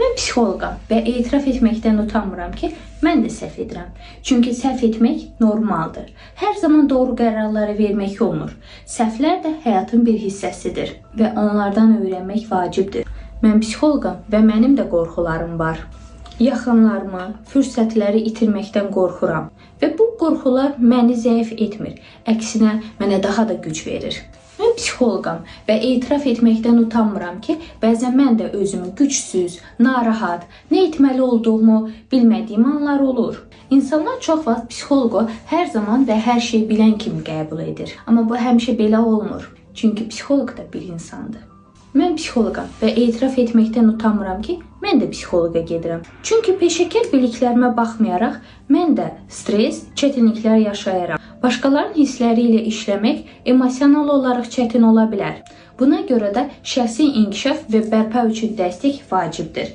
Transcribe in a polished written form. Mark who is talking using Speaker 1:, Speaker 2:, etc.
Speaker 1: Mən psixoloqam və etiraf etməkdən utanmıram ki, mən də səhv edirəm. Çünki səhv etmək normaldır. Hər zaman doğru qərarları vermək olmur. Səhvlər də həyatın bir hissəsidir və onlardan öyrənmək vacibdir. Mən psixoloqam və mənim də qorxularım var. Yaxınlarımı, fürsətləri itirməkdən qorxuram və bu qorxular məni zəif etmir. Əksinə mənə daha da güc verir. Mən psixoloqam və etiraf etməkdən utanmıram ki, bəzən mən də özümü gücsüz, narahat, nə etməli olduğumu bilmədiyim anlar olur. İnsanlar çox vaxt psixoloqu hər zaman və hər şeyi bilən kimi qəbul edir. Amma bu həmişə belə olmur. Çünki psixoloq da bir insandır. Mən psixoloqam və etiraf etməkdən utanmıram ki, mən də psixoloqa gedirəm. Çünki peşəkar biliklərimə baxmayaraq mən də stres, çətinliklər yaşayıram. Başqalarının hissləri ilə işləmək emosional olaraq çətin ola bilər. Buna görə də şəxsi inkişaf və bərpa üçün dəstək vacibdir.